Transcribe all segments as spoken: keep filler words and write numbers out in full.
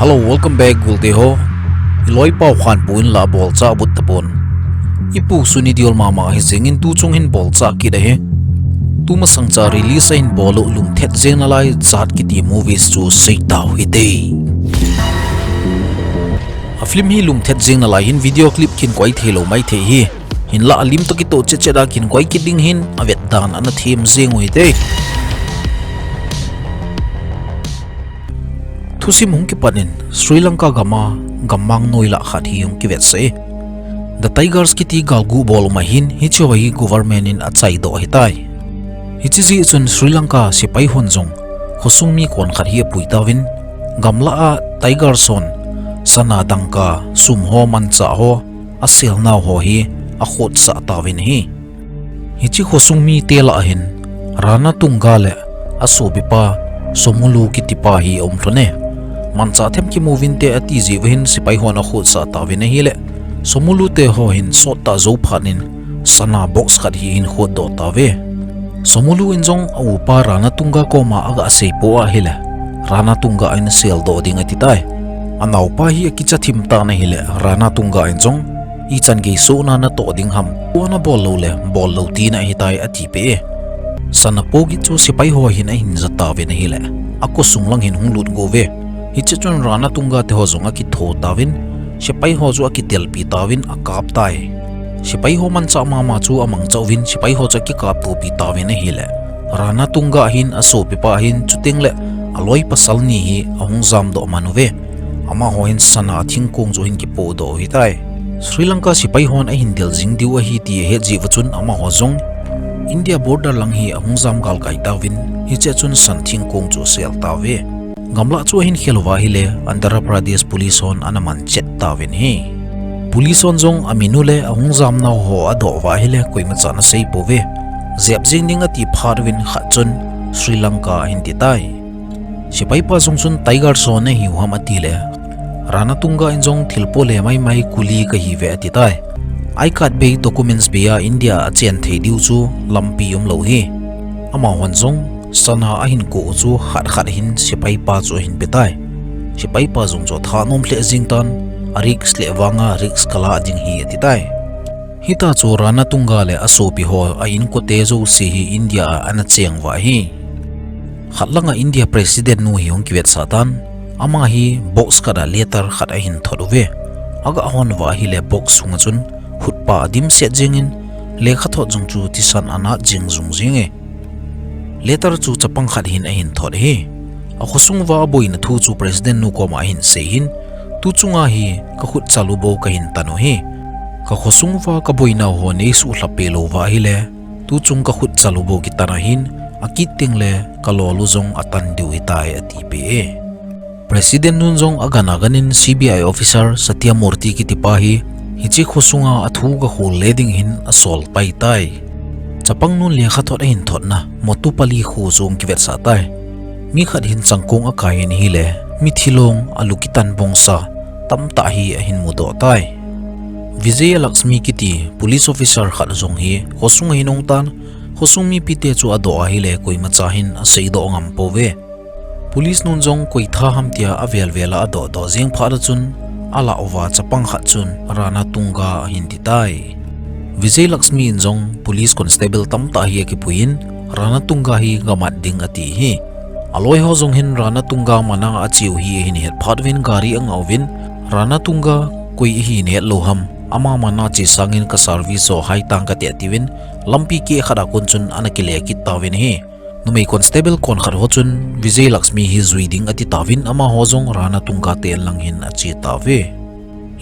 Hello, welcome back, gulte ho. Iloi pau khan puin la bolcha but tapon. Ipu suni diol mama hi jingin tu chung hin bolcha kit ahi. Tu masang cha release a hin bol u lum thet jeng nalai Jat kiti movies chu sei tau hite. A film hi lum thet jeng nalai hin video clip kin koi thei lou mai thei hi. Hinla a lim toh kitoh chet chet a kin koi kit ding hin a vet dan ana them jeng u hite. Thusim hung kipat in Sri Lanka gam a gammang noi lah khat hi hung kivetsah e. The Tigers kiti galgu bol um ahin, hiche ho hi government in achai doh ahitai. Hiche jeh chun Sri Lanka sepai hon jong khosung mi kon khat hi apui tauvin, gamlah a Tigers hon sana, dangka, sum ho, manchah ho, asel nau ho hi akhotsah tauvin ahi. Hiche khosung mite lah a hin Ranatunga le asopipa Somolu kitipa hi aum lhon e. Manchah them kimu vinte ati jeh uva hin sepai hon akhotsah tauvin ahile, Somolu te ho hin sot tah jou phat in sana box khat hi ahin khotdoh tauve. Somolu in jong a upa Ranatunga koma aga seipoi ahile, Ranatunga in aseldoh ding ati tai. Anaopa hi akicha thim tan ahile, Ranatunga in jong ichan geisohna natoh ding ham, tua nabol lou le bol lou tina ahitai atipeh e. Sana po git chu sepai ho hin ahin ja tauvin ahile, akhosung lang hin hung lut go uve. Hiche chun Ranatunga te ho jong akitho tauvin, sepai ho chu akitelpi tauvin akap tai. Sepai ho manchah mama chu amangcha uvin, sepai ho chu akikap topi tauvin ahile, Ranatunga hin asopipa hin chuteng le aloi pasal ni hi ahung jamdoh man uve. Amaho hin sana thingkong chu ahin kipohdoh u ahitai. Sri Lanka sepai hon ahin del jing diu ahi ti ahet jeh uva chun amaho jong India border lang hi ahung jam galkai tauvin, hiche chun sana thingkong chu asel tauve. Gamlah chu ahin khel uva ahile Andhra Pradesh Police hon ana man chet tauvin ahi. Police hon jong amin u le ahung jam nau ho adoh uva ahile koimacha ana seipouve. Jep jing ding ati phat uvin khat chun Sri Lanka ahin ti tai. Sepaipa jong chun Tigers ho nahiu ham atile, Ranatunga in jong thilpo le maimai kuli kahiuve ati tai. I card bei, documents bei a India achen thei diu chu lampi umlou ahi. Amahon jong sana ahin koh u chu khat khat hin sepaipa chu ahin pe tai. Sepaipa jong chu athanom lheh jeng tan, a risk leh vanga risk kalah ding ahi ati tai. Hita chu Ranatunga le asopi ho a inkote jouse hi India a ana cheng uva ahi. Khat langa India President nu hi hung kivetsah tan, ama hi box khat a letter khat ahin thot uve. Aga hon uva ahile box sunga chun khutpa adimset jengin, lekhathot jong chu thisan anat jeng jung jenge. Letter chu chapang khat hin ahin thot ahi. Akhosung uva aboina thu chu President nu koma ahin sei in, tuchunga hi kakhut chal u bou kahin tan u ahi. Kakhosung uva kaboinau ho neisuhlhap peh lou uva ahile, tuchung kakhut chal u bou kitan ahin, akit tengle kalol u jong atan diu ahitai atipeh e. President nun jong agana ganin C B I officer Satyamurthy kitipa hi, hiche khosunga athu gakhol le ding hin asol pai tai. Chapang nun lekhathot ahin thotna Motupalli kho chu hung kivetsah tai. Mi khat hin changkong akai in ahile, mithi long alu kitan bongsa tamtah hi ahin mudoh tai. Vijayalakshmi kiti police officer khat jong hi khosung ahin ong tan, khosung mipite chu adoh ahile koimacha hin aseidoh ngam pouve. Police nun jong koi tha ham tia avel vel a adoh doh jeng phat a chun, alah uva chapang khat chun Ranatunga ahin ti tai. Vijayalakshmi in jong police constable tamtah hi akipui in, Ranatunga hi gamat ding ati ahi. Aloi ho jong hin Ranatunga mana acheu hi ahin het phat uvin gari angah uvin, Ranatunga koi ahi nahet lou ham, ama mana che sangin ka service ho hai tang kate atiuvin, lampi keh khat a kon chun ana kile kit tauvin ahi. Numei constable kon khat ho chun Vijayalakshmi hi jui ding ati tauvin, amaho jong Ranatunga te in lang hin ache tauve.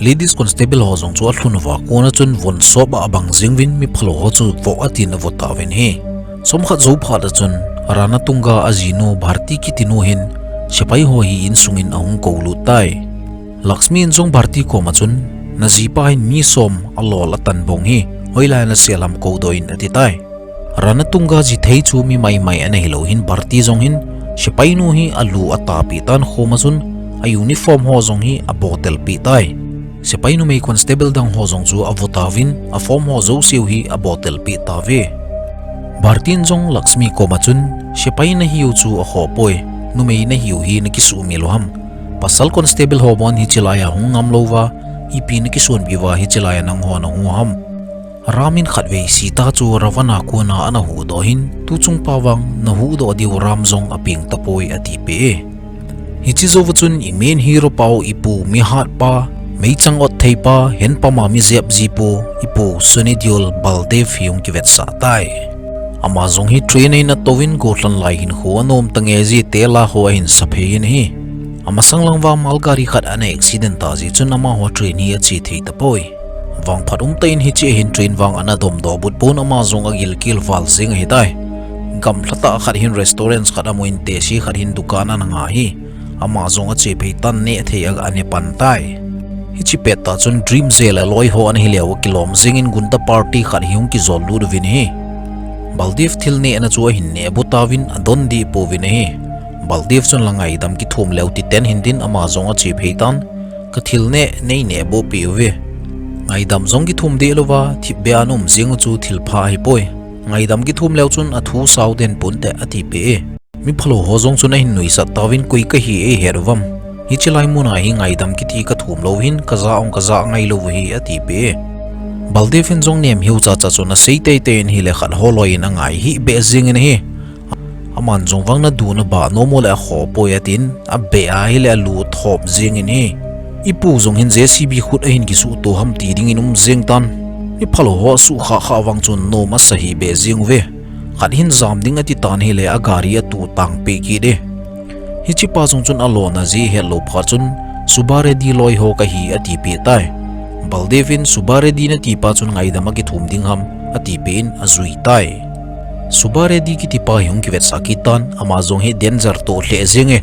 Ladies constable ho jong chu alhun uva kona chun von sop a abang jeng uvin, miphalou ho chu voh atin avo tauvin ahi. Chomkhat jou phat a chun Ranatunga ajinu Bharti kiti nu hin sepai ho hi insungin ahung koulut tai. Lakshmi in jong Bharti koma chun, najipa hin mi som alol atan bong hi, hoilai a nasel ham koudoh in ati tai. Ranatunga jithei chu mi maimai ana hilou hin Bharti jong hin, sepai nu hi alu atapeh tan khoma chun, a uniform ho jong hi abotel peh tai. Sepai numei constable dang ho jong chu avo tauvin, a form ho jouseu hi abotel peh tauve. Bharti in jong Lakshmi koma chun, sepai nahiu chu akhoh poi, numei nahiu hi nakisuhmil u ham. Pasal constable ho bon hiche laiya hung ngam louva, ipi nakisonpi uva hiche laiya nangho nahu ham? Ram in khatvei Sita chu Ravana kona ana huhdoh in, tuchung pa vang nahuhdoh diu Ram jong apeng tapoi atipeh e. Hiche jouva chun i main hero pau ipu mihat pa, meichang ot thei pa, henpam a mi jep ji pu, ipu Sunny Deol Baldev hi hung kivetsah tai. Ama jong hi train a hin atouvin golhang lai hinkho anom tange ji tela ho ahin saphei in ahi. Amasang lang vang malgari khat ana accident ta ji chun amaho train hi ache thei tapoi. Vangphat umtah in hiche a hin train vang ana domdoh but pon ama jong agilkel val jeng ahitai. Gamlha tah khat hin restaurant khat amun, tesi khat hin dukan ana nga hi. Ama jong ache phei tan neh thei a ana pan tai. Hiche pettah chun Dream Jail a loi ho ana hileu akilom jengin gunda party khat hi hung kijol lut uvin ahi. Baldev thil nehna chu ahin neh bu tauvin adon deh pouvin ahi. Baldev chun la ngaidam kithum leu ti ten hintin ama jong ache phei tan, ka thil neh nei neh bu peh uve. Ngaidam jong kithum deh louva thipbeh a na um jeng u chu thilpha ahipoi. Ngaidam kithum leu chun athu sao den ponte atipeh e. Miphalou ho jong chun ahin nuisat tauvin koi kahi eihet uvam? Hiche lai muna hi ngaidam kiti kathum lou hin kaja ong kaja ngai lou u ahi atipeh e. Baldev in jong nem hiu chacha chun asei teitei in ahile khat ho loi in angai hih beh jengin ahi. Aman jong vang nadu nabah nom u le akhoh poi atin, abeh a ahile alu thop jengin ahi. Ipu jong hin J C B khut ahin kisuhto ham ti dingin um jeng tan. Miphalou ho asuhkhah khah vang chun nom asa hih beh jeng uve. Khat hin jam ding ati tan ahile agari atuh tang peh kit e. Hiche pa jong chun alona jeh hetlou phat chun Subba Reddy loi ho kahi atipeh tai. Baldev in Subba Reddy nati pa chun ngaidam a kithum ding ham atipeh in ajui tai. Subba Reddy kiti pa hi hung kivetsah kit tan, ama jong hi danger toh lheh jeng e.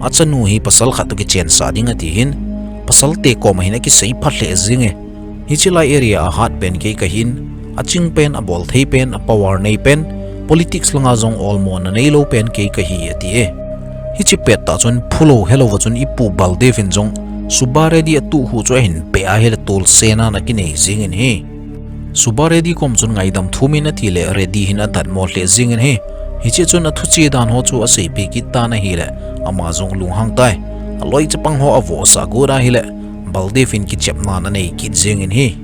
Achanu hi pasal khat toh kichensah ding ati hin, pasalte koma hin akisei phat lheh jeng e. Hiche lai area a hat pen kei kahin, aching pen, abol thei pen, a power nei pen, politics langa jong olmona neilou pen kei kahi ati e. Hiche pettah chun phulou helouva chun ipu Baldev in jong Subba Reddy atuh hu chu ahin beh a ahile tolsena ana kinei jengin ahi. Subba Reddy kom chun ngaidam thum in atile Reddy hin adatmo lheh jengin ahi. Hiche chun athu che dan ho chu aseipeh kit tan ahile ama jong lunghang tai. Aloi chapang ho avohsah got ahile Baldev in kichepna ana nei kit jengin ahi.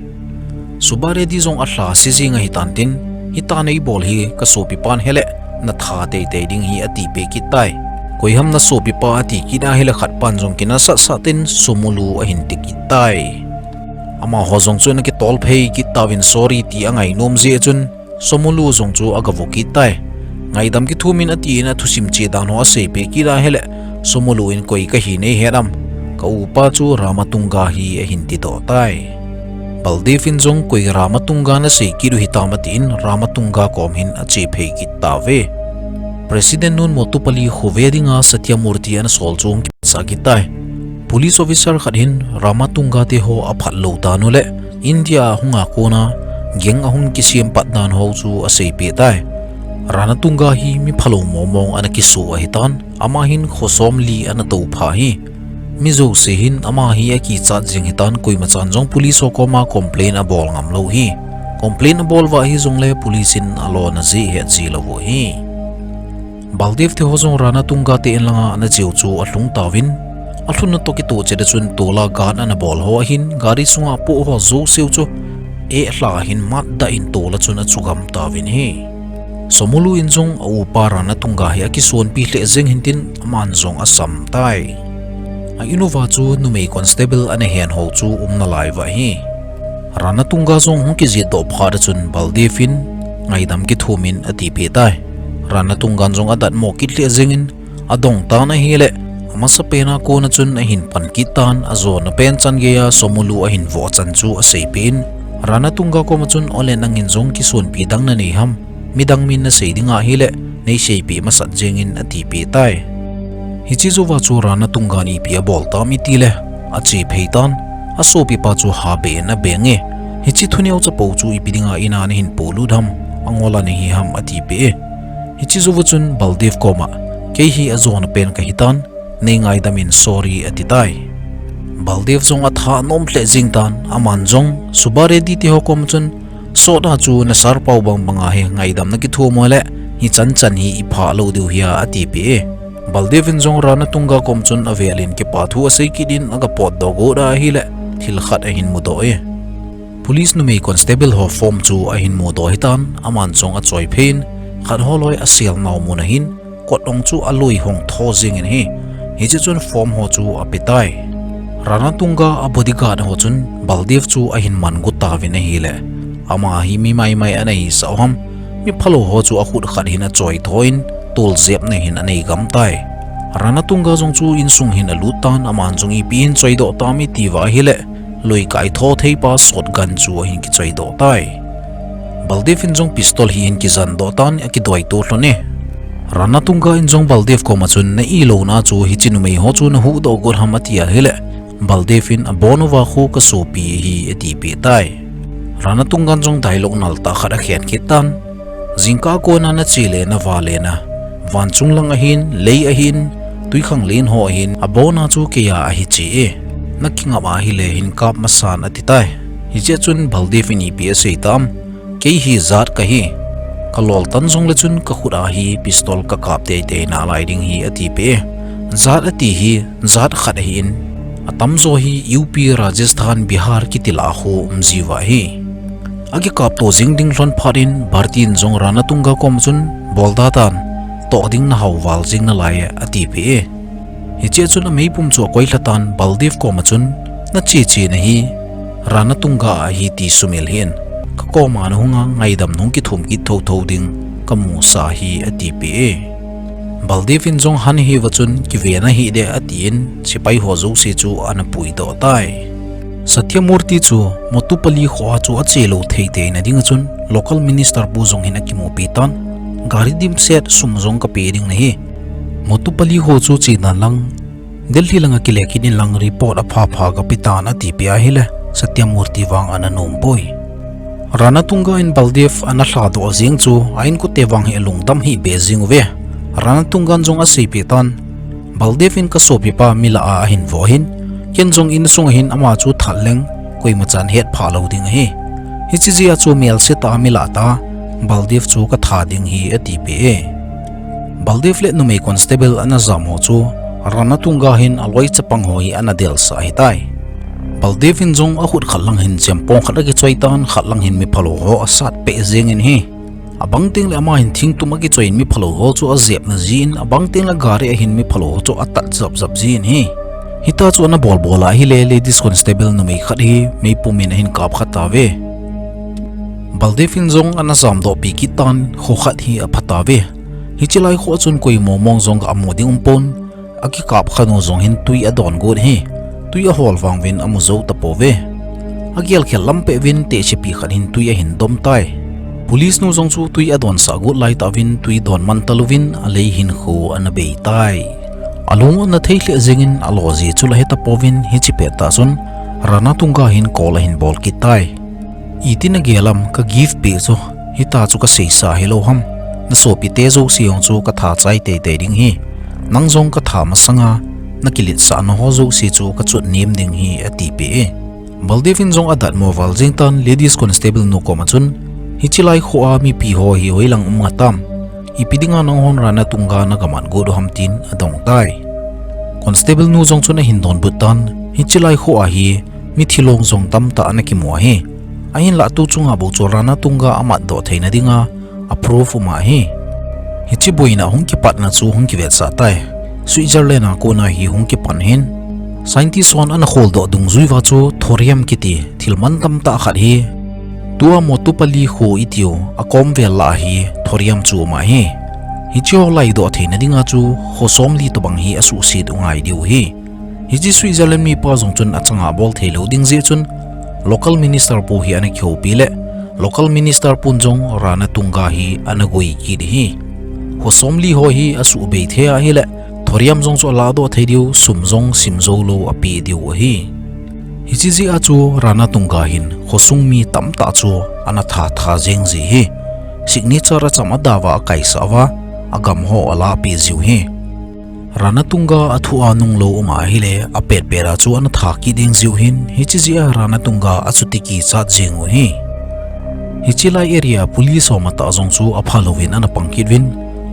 Subba Reddy jong alha se jeng ahitan tin, hitia neibol hi kasopipan hele, natha teitei ding hi atipeh kit tai. Koiham nasopipa ati kit ahile khat pan jong kinasahsah tin Somolu ahin ti kit tai. Amaho jong chu ana kitolphei kit tauvin sorry ti angainom jeh chun Somolu jong chu agavo kit tai. Ngaidam kithum in atin athusim che dan ho aseipeh kit ahile, Somolu in koi kahi neihet am? Ka upa chu Ramatunga hi ahin tidoh tai. Baldev in jong koi Ramatunga nasei kit u hitam atin Ramatunga kom hin ache phei kit tauve. President nun Motupalli khove dinga Satyamurti ana sol chu hung kipatsa kit tai. Police officer khat hin Ramatunga te ho aphat lou dan u le India a hunga kona gang ahung kisem pat dan ho chu aseipeh tai. Ranatunga hi miphalou momong ana kisoh ahitan, ama hin kho somli ana toupha hi. Mi jouse hin ama hi akichat jing hitan, koimachan jong police ho koma complain abol ngam lou hi. Complain abol uva hijongle police in alona jeh hetji lou u hi. Baldev te ho jong Ranatunga te in langa ana cheu chu alhung tauvin, alhunna toh kitoh chet a chun tola guard ana bol ho ahin, gari sunga poh ho jouseu chu ehlha hin matdah in tola chun achugam tauvin ahi. Somolu in jong a upa Ranatunga hi akisonpi lheh jeng hintin aman jong asam tai. A in uva chu numei constable ana hen ho chu um nalai uva ahi. Ranatunga jong hung kijihdoh phat a chun Baldev in ngaidam kithum in atipeh tai. Ranatunga jong adatmo kit lheh jengin adong tan ahile, amasapen a kona chun ahin pan kit tan, ajona pen chan geiya Somolu ahin voh chan chu aseipeh in, Ranatunga koma chun ole nangin jong kisonpi dang nanei ham? Midang min nasei ding ahile, neiseipeh masat jengin atipeh tai. Hiche jouva chu Ranatunga in ipi abol tam itile, ache phei tan, asopipa chu habeh in abeng e. Hiche thuneocha pou chu ipi dinga ina nahin polut ham, angol a nahi ham atipeh e. Hiche jouva chun Baldev koma, kei hi ajona pen kahitan, neingaidam in sorry ati tai. Baldev jong atha anom lheh jeng tan, aman jong Subba Reddy te ho koma chun, sot a chu na sir pau bangbanga hi ngaidam nakithum u le, hichan chan hi iphah lou diu hia atipeh e. Baldev in jong Ranatunga kom chun avel in kipa thu asei kit in aga potdoh got ahile thil khat ahin mudoh e. Police numei constable ho form chu ahin mudoh hitan, aman jong achoi phei in khat holoi asel nau mun ahin kot ong chu alui hong tho jing in ahi. Hiche chun form ho chu apetai. Ranatunga a bodyguard ho chun Baldev chu ahin man got tauvin ahile, ama hi mi maimai ana hisah u ham, mi phalou ho chu akhut khat hin achoi tho in toljepna hin anei gam tai. Ranatunga jong chu insung hin alut tan, aman jong ipi hin choidoh tam iti uva ahile, lui kai tho thei pa shotgun chu ahin kichoidoh tai. Baldev in jong pistol hi ahin kijandoh tan akidoito lhon e. Ranatunga in jong Baldev koma chun, na ilouna chu hiche numei ho chu nahuhdoh got ham ati ahile, Baldev in abon uva khu kasopi ahi atipeh tai. Ranatunga in jong dialogue nal tah khat akhen kit tan. Jingkah a kona nache le nava le na, van chung lang ahin, lei ahin, twikhanglen ho ahin, abona chu keiya ahi che e. Nakingap ahile hin kap masan ati tai. Hiche chun Baldev in ipi asei tam, kei hi jat kahi. Kalol tan jongle chun kakhut a hi pistol kakap teitei nalai ding hi atipeh e. Jat ati hi jat khat ahin, atamjo hi U P, Rajasthan, Bihar kiti lah a khu umji uva ahi. Akikapto jing ding lhon phat in Bharti in jong Ranatunga kom chun, bolda tan, toh ding nahao val jing nalai e atipeh e. Hichea chun ameipum chu akoilha tan Baldev koma chun, nache che nahi, Ranatunga ahi ti sumil hih in, kakoma nahunga ngaidam nahung kithum kit thotho ding kamusa hi atipeh e. Baldev in jong han hiuva chun kive nahih de atin, sepai ho jouse chu ana puidoh tai. Satyamurti chu Motupalli kho a chu achelou theiteina dinga chun local minister pu jong hin akimupi tan, gari dimset sum jong kape ding nahi. Motupalli kho chu chedan lang, Delhi langa kile kit in lang report aphapha kapetan atipeh ahile, Satyamurti vang ana nompoi. Ranatunga in Baldev ana lhadoh jeng chu a inkote vang hi alungdam hih beh jeng uve. Ranatunga in jong aseipeh tan, Baldev in kasopipa mi lah a ahin vo hin, ken jong insung ahin ama chu that leng koimachan hetphah lou ding ahi. Hiche jeh a chu melse tah a mi lah tah a Baldev chu katha ding hi atipeh e. Baldev le numei constable ana jam ho chu Ranatunga hin aloi chapang ho hi ana delsah ahitai. Baldev in jong akhut khat lang hin chempong khat akichoi tan, khat lang hin mi phalou ho asatpeh jeng in ahi. Abang tengle ama hin thingtum akichoi in mi phalou ho chu ajepna jin, abang tengle gari a hin mi phalou ho chu atat japjap jin ahi. Hitia chu ana bolbol ahile ladies constable numei khat hi meipum in ahin kapkha tauve. Baldev in jong ana jamdohpi kit tan, kho khat hi apha tauve. Hiche lai kho a chun koimo mong jong amu ding umpon, akikapkhanu jong hin twi adon got ahi. Twi ahol vang uvin amu jou tapouve. Agelkhel lam peh uvin tehsepi khat hin twi ahin dom tai. Police nu jong chu twi adonsah got laitah uvin twi don man talouvin alei hinkho ana bei tai. Alung ana thei lheh jengin alo ji chu la hetapouvin hiche pettah chun Ranatunga hin call ahin bol kit tai. Itin nagel am, ka gift peh chu, hitia chu kaseisa hilou ham. Nasopite jouse jong chu katha chai teitei ding ahi. Nang jong katha masanga nakiletsahna ho jouse chu kachot nem ding ahi atipeh e. Baldev in jong adatmo val jeng tan ladies constable nu koma chun, hiche lai kho a mipi ho hi hoilang um nga tam, ipi dinga nanghon Ranatunga nagamat got u ham tin adong tai. Constable nu jong chun ahin donbut tan, hiche lai kho a hi mithi long jong tamtah ana kimu ahi. Ahinlah tu chunga bou chu Ranatunga amatdoh theina dinga a proof um ahi. Hiche boina hung kipatna chu hung kivetsah tai. Switzerland a kona hi hung kipan hin, scientist hon ana kholdoh dungjui uva chu thorium kiti thil mantamtah khat hi, tua Motupalli kho itiu akom vel lah a hi thorium chu um ahi. Hiche ho laidoh theina dinga chu kho somli tobang hi asuhset u ngai diu ahi. Hiche Switzerland mipa jong chun achanga bol theilou ding jeh chun local minister pu hi ana kihoupi le local minister pun jong Ranatunga hi ana goi kit ahi. Kho somli ho hi asuhbei thei ahile thorium jong chu alahdoh thei diu, sum jong simjoulou apeh diu ahi. Hiche jeh a chu Ranatunga hin khosung mi tamtah chu ana thatha jeng ji ahi. Signature acham adauva akaisah uva, agam ho alahpeh jiu ahi. Ranatunga athu a nunglou um ahile apetpet a chu ana tha kit ding jiu hin, hiche jeh a Ranatunga achuti kichat jeng u ahi. Hiche lai area police ho matah jong chu aphalouvin ana pang kit uvin,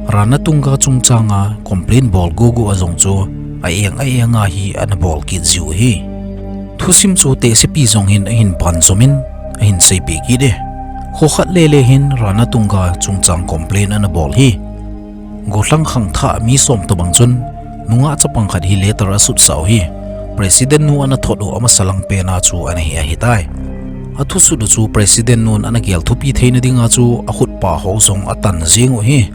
Ranatunga chungchanga complain bol gugu a jong chu a eng a enga hi ana bol kit jiu hi. Thusim chu tehsepi jong hin ahin panjom in ahin seipeh kit e. Kho khat lele hin Ranatunga chungchang complain ana bol hi. Gollhang khangthah mi som tobang chun nungah chapang khat hi letter asutsah u hi. President nu ana thot u amasa lang pena chu ana hi ahitai. Athusut u chu President nun ana gel thupi theina dinga chu akhutpa ho jong atan jing u hi.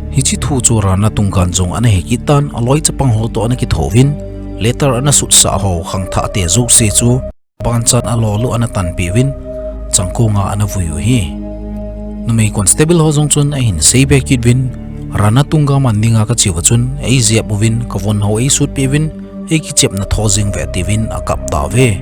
Hiche thu chu Ranatungan jong ana he kit tan, aloi chapang ho toh ana kithouvin, letter ana sutsah ho khangthah te jouse chu panchat alol u ana tanpeh uvin, changkonga ana vui u hi. Numei constable ho jong chun ahin seibe kit uvin, Ranatunga man dinga kache uva chun eijep uvin, kavon ho eisutpeh uvin, eikichepna tho jing uve atiuvin akap tauve.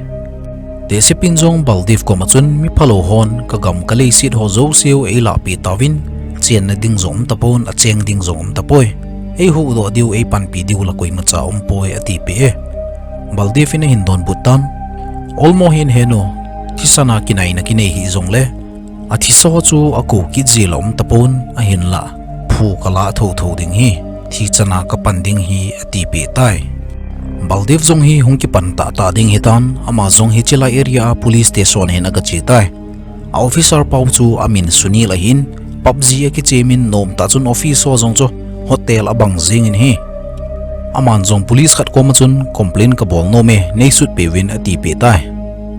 Tehsepin jong Baldev koma chun miphalou hon kagam kaleiset ho jouseu eilahpeh tauvin, chenna ding jong umtapon, acheng ding jong umtapoi. Eihuhdoh diu, eipanpi diu la koimacha umpoi atipeh e. Baldev in ahin donbut tan, Olmo hin henu, thisana kinaina kinei hih jongle, athisa ho chu akou kit jeh la umtapon, ahinla phu kalah thotho ding hi, thichana kapan ding hi atipeh tai. Baldev jong hi hung kipan tahtah ding hitan, ama jong hiche lai area a police station hin agache tai. A officer pau chu amin Sunil ahin, PUBG akichem in nomtah chun office ho jong chu hotel abang jengin hi. Aman jong police khat koma chun complain kabol nom e, neisutpeh uvin atipeh tai.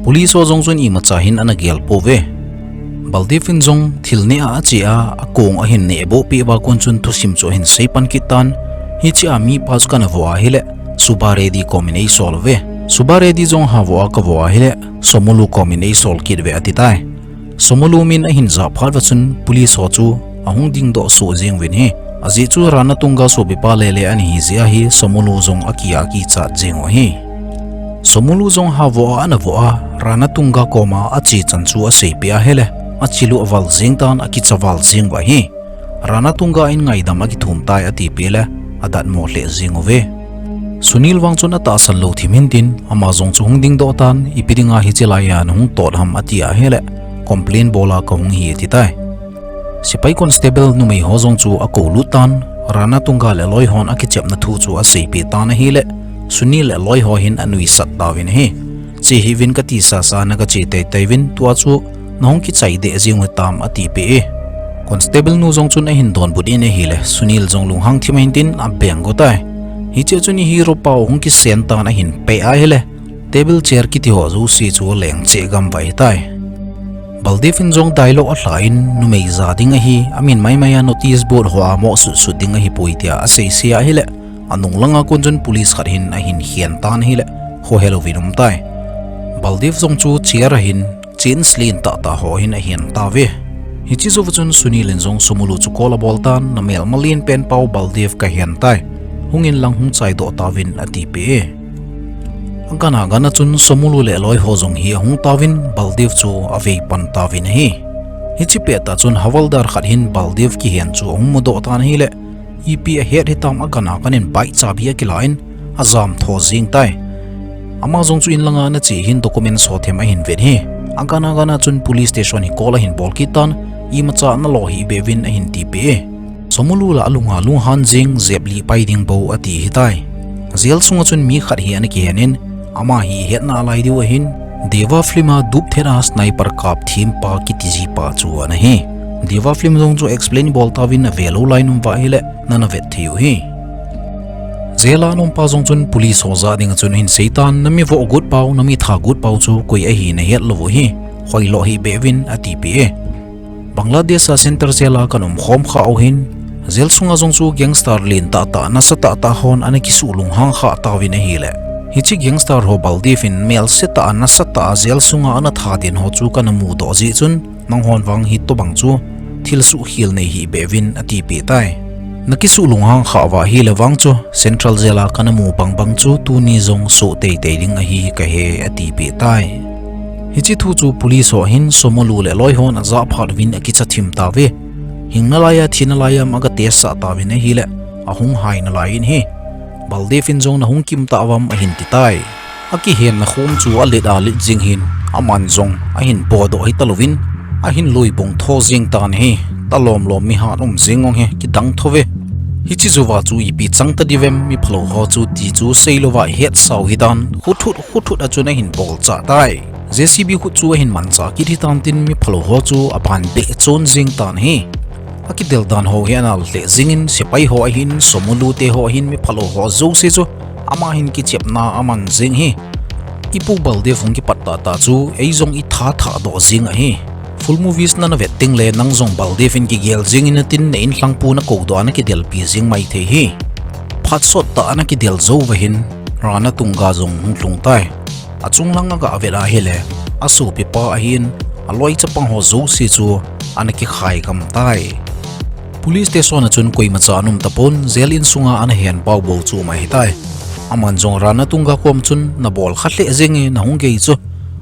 Police ho jong chun imacha hin ana gel pouve. Baldev in jong thil neh a ache a, akong ahin nehboh peh uva kon chun thusim chu ahin seipan kit tan, hichea mipa chu kana voh a hile, Subba Reddy komin eisol uve. Subba Reddy jong havoh a kavoh a hile, Somolu komin eisol kit uve atitai. Somolu min ahin jah phat uva chun police ho chu ahung dingdoh soh jeng uvin hi. Ajeh chu Ranatunga sopipa lele ana hi jeh ahi, Somolu jong aki a akichat jeng u hi. Somolu jong havoh a ana voh a, Ranatunga koma ache chan chu aseipeh a hile, achil u aval jeng tan, akicha val jeng uva hi. Ranatunga in ngaidam akithum tai atipeh le, adatmo lheh jeng uve. Sunil vang chun atahsan lou thim hintin, ama jong chu hung dingdoh tan, ipi dinga hiche laiya nahung tot ham ati a hile, complain bol a kahung hi atitai. Sepai constable numei ho jong chu akoulut tan, Ranatunga le loi hon akichepna thu chu aseipeh tan ahile, Sunil le loi ho hin anuisat tauvin ahi. Che hih uvin katisasa nagache teitei uvin, tua chu nahung kichai deh jeng u hitam atipeh e. Constable nu jong chun ahin donbut in ahile, Sunil jong lunghang thim ahin tin abeng go tai. Hichea chun i hero pau hung kisen tan ahin pei a hile, table chair kiti ho jouse chu aleng cheh gam uva ahitai. Baldev in jong dialogue alha in, numei ja ding ahi, amin maimai a notice board hoa moh sutsut ding ahipoi tia aseise a hile, anung langa kon chun police khat hin ahin khen tan ahile, khohelouvin umtai. Baldev jong chu chair a hin, chance lentah tah ho hin ahen tauve. Hiche jouva chun Sunil in jong Somolu chu call abol tan, namelma lenpen pau Baldev kahen tai, hungin lang hung chaidoh tauvin atipeh e. Agana gana chun Somolu le loi ho jong hi ahung tauvin, Baldev chu avei pan tauvin ahi. Hiche pettah chun Havaldar khat hin Baldev kihen chu ahung mudoh tan ahile, ipi ahet hitam, agana ganin bike chabi akilan, ajam tho jeng tai. Ama jong chu inlanga ana che hin documents ho them ahin vet hi. Agana gana chun police station hi call ahin bol kit tan, imacha nalo hih beh uvin ahin tipeh e. Somolu la alunga lunghan jeng, jeplih pai ding bou ati ahitai. Jail sunga chun mi khat hi ana kihen in, ama hi hetna alai diu ahin, Deva film a dupthet a sniper kap thempa kiti jipa chu ana hi. Deva film jong chu explain bol tauvin avelou lai um uva ahile, nana vet thei u hi. Jail a ana umpa jong chun police ho jah dinga chun ahin seitan, nami vohgut pau, nami thagut pau chu koi ahi nahet lou u hi, hoilo hih beh uvin atipeh e. Bangladesh a Central Jail a kana umkhom khah u hin, jail sunga jong chu gangster lentah tah, nasatah tah hon ana kisuh lunghang khah tauvin ahile, hiche gangster ho Baldev in melsetah a, nasatah a jail sunga ana thaden ho chu kana mudoh jeh chun, nanghon vang hitobang chu thilsuhkhel nei hih beh uvin atipeh tai. Nakisuh lunghang khah uva ahile vang chu Central Jail a kana mu bangbang chu tuni jong soh teitei ding ahi kahe atipeh tai. Hiche thu chu police ho hin Somolu le loi hon ajah phat uvin akicha thim tauve. Hingnalai a thinalai am aga test sah tauvin ahile, ahung hai nalai in hi. Baldev in jong nahung kimtah uvam ahin titai. Akihenna khom chu alet alet jeng hin, aman jong ahin podoh hitalouvin, ahin luibong tho jeng tan ahi. Talomlom mihat um jeng ong hi, kidang thouve. Hiche jouva chu ipi chang ta diuvem, mi phalou ho chu ti chu seilouva hetsau hitan, khuthut khuthut a chun ahin bolchah tai. J C B khut chu ahin manchah kit hitan tin, mi phalou ho chu aban beh chon jing tan ahi. Akidel dan ho hi anal lheh jingin, sepai ho ahin, somolu te ho ahin, mi phalou ho jouse chu ama hin kichepna aman jing ahi. Ipu Baldev hung kipat tahtah chu, ei jong itha thah doh jing ahi. Full movies nana vet tengle nang jong Baldev in kigel jingin atin, na inlhangpu nakou doh a nakidelpi jing maithei ahi. Phat sot tah a nakidel jouva hin, Ranatunga jong hung lhung tai. Achung lang aga vet ahile, asopipa ahin, aloi chapang ho jouse chu ana kikhai gam tai. Police station a chun koimacha ana um tapon, jail insunga ana hen pau bou chu um ahitai. Aman jong Ranatunga kom chun, nabol kha lheh jenge nahung gei chu,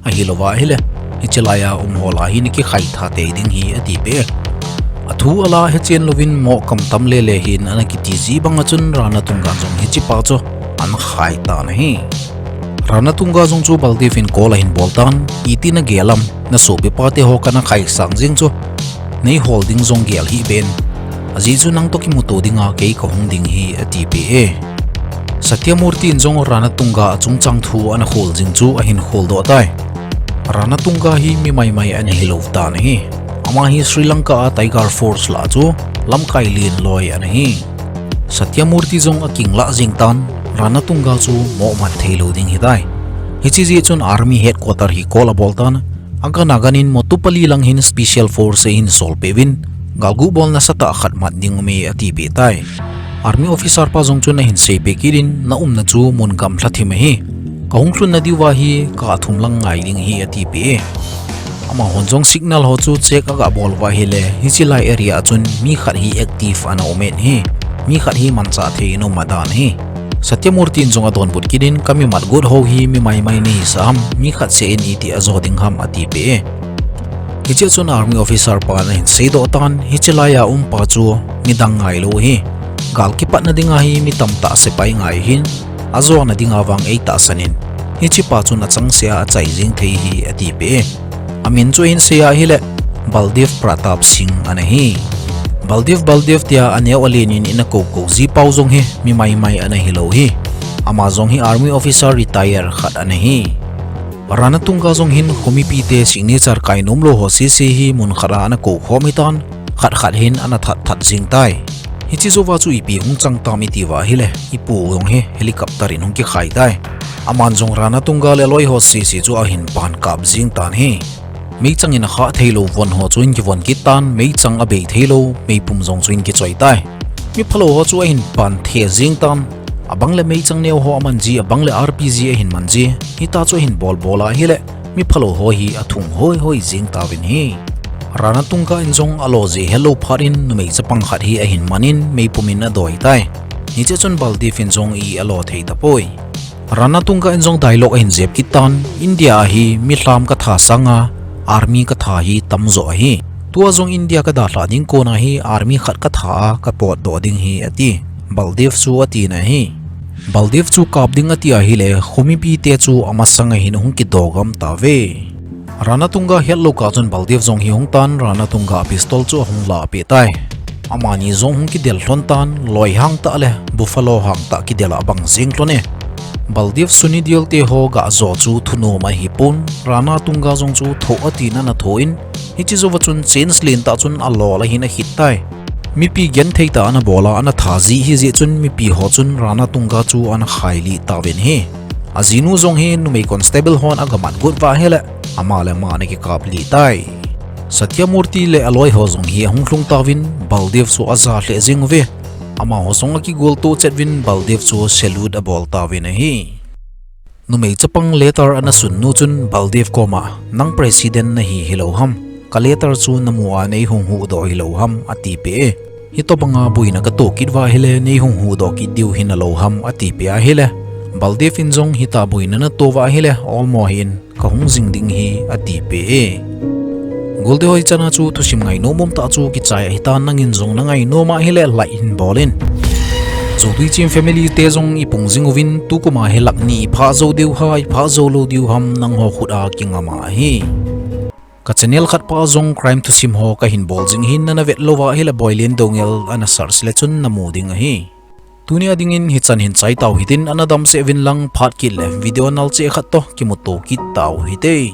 ahilouva ahile, hiche laiya um ho lah hi nakikhai tha tei ding ahi, atipeh e. Athu ala hechen louvin mo kam tam lele hin ana kiti ji banga chun, Ranatunga jong hichepa chu ana khai tan ahi. Ranatunga jong chu Baldev in call ahin bol tan, iti nagel am, nasopipa te ho kana khaisang jing chu, neihol ding jong gel hih ben, ajeh chu nang toh kimuto dinga kei kahung ding ahi, atipeh e. Satyamurti in jong Ranatunga achungchang thu ana khol jing chu ahin kholdoh tai. Ranatunga hi mi maimai ana hilou tan ahi. Ama hi Sri Lanka a Tiger Force lah chu lamkai len loi ana hi. Satyamurti jong akinglah jing tan, Ranatunga chu momat theilou ding ahitai. Hiche jeh chun Army Headquarter hi call abol tan, agan agan in Motupalli lang hin Special Force ahin solpeh uvin, galguh bol nasatah khat mat ding aume, atipeh tai. Army officer pa jong chun ahin seipeh kit in, naumna chu mun gamlha thim ahi. Kahung lhunna diuva hi kah thum lang ngai ding ahi, atipeh e. Amahon jong signal ho chu check aga bol uva ahile, hiche lai area a chun mi khat hi active ana um in ahi. Mi khat hi manchah thei in um adan ahi. Satyamurti in jong adonbut kit in, kami matgot ho hi mi maimai nahisah ham, mi khat seh in iti ajo ding ham, atipeh e. Hiche a chun Army officer pan ahin seidoh tan, hiche laiya umpa chu midang ngailou ahi. Gal kipatna dinga hi mi tamtah sepai ngai ahin, ajona dinga vang eitahsan in, hichepa chun achangseh a achai jeng thei ahi, atipeh e. Amin chu ahin sei ahile, Baldev Pratap Singh ana hi. Baldev, Baldev tia aneo alen in ina koukou ji pau jong hi mi maimai ana hilou ahi. Ama jong hi Army officer retire khat ana hi. Ranatunga jong hin khomipite signature kai nomlou ho sese hi mun khat a ana koukhom hitan, khat khat hin ana that that jing tai. Hiche jouva chu ipi hung chang tam itiuva ahile, ipu jong hi helicopter in hung kikhai tai. Aman jong Ranatunga le aloi ho sese chu ahin pan kap jing tan ahi. Meichang in akhah theilou von ho chu ahin kivon kit tan, meichang abei theilou meipum jong chu ahin kichoi tai. Mi phalou ho chu ahin pan the jing tan. Abang le meichang neo ho aman ji, abang le R P G ahin man ji. Hita chu ahin bol bol ahile, mi phalou ho hi athung hoi hoi jing tauvin ahi. Ranatunga in jong alo jeh helou phat in, numei chapang khat hi ahin man in, meipum in adoi tai. Hiche a chun Baldev in jong i alo thei tapoi. Ranatunga in jong dialogue ahin jep kit tan, India a hi mi lham katha sanga Army katha hi tamjo ahi. Tua jong India kadalhah ding kona hi Army khat katha a kapotdoh ding ahi, ati. Baldev chu atina ahi. Baldev chu kap ding ati ahile, khomipite chu amasanga hin ahung kido gam tauve. Ranatunga hetlou kah chun Baldev jong hi ahung tan, Ranatunga pistol chu ahung lah peh tai. Amani jong hung kidel lhon tan, loi hangtah le buffalo hangtah kidel a bang jeng lhon e. Baldev Sunny Deol te ho gah jo chu thunom ahipon, Ranatunga jong chu thoh atin ana thoh in, hiche jouva chun chance lentah chun alol a hin akhit tai. Mipi genthei tah ana bol a, ana that jeh hijeh chun mipi ho chun Ranatunga chu ana khailih tauvin ahi. Ajinu jong hi numei constable hon aga matgot uva ahile, ama le ama ana kikaplih tai. Satyamurti le aloi ho jong hi ahung lhung tauvin, Baldev chu aja lheh jeng uve. Amaho jong akigoltoh chet uvin, Baldev chu salute abol tauvin ahi. Numei chapang letter ana sunnu chun Baldev koma, nang president nahi hilou ham, ka letter chu namu a neihung huhdoh hilou ham, atipeh e. Hitobanga boina katoh kit uva ahile neihung huhdoh kit diu hinalou ham, atipeh ahile, Baldev in jong, hitah boina natoh uva ahile olmo hih in, kahung jing ding ahi, atipeh e. Golte hoi chana chu thusim ngainom umtah chu kichai ahitan, nangin jong nangainom ahile like hin bol in. Jotui Chem family te jong ipung jing uvin, tukuma hi lakh ni iphah jou diu ham, iphah jou lou diu ham, nangho khut a kingam ahi. Ka channel khat pa jong crime thusim ho kahin bol jing ahin, nana vet louva ahile Boilen Doungel ana search le chun namu ding ahi. Tunia dingin hichan hin chai tau hitin, ana damsel uvin lang, phat kit le video nalcheh khat toh kimuto kit tau hite.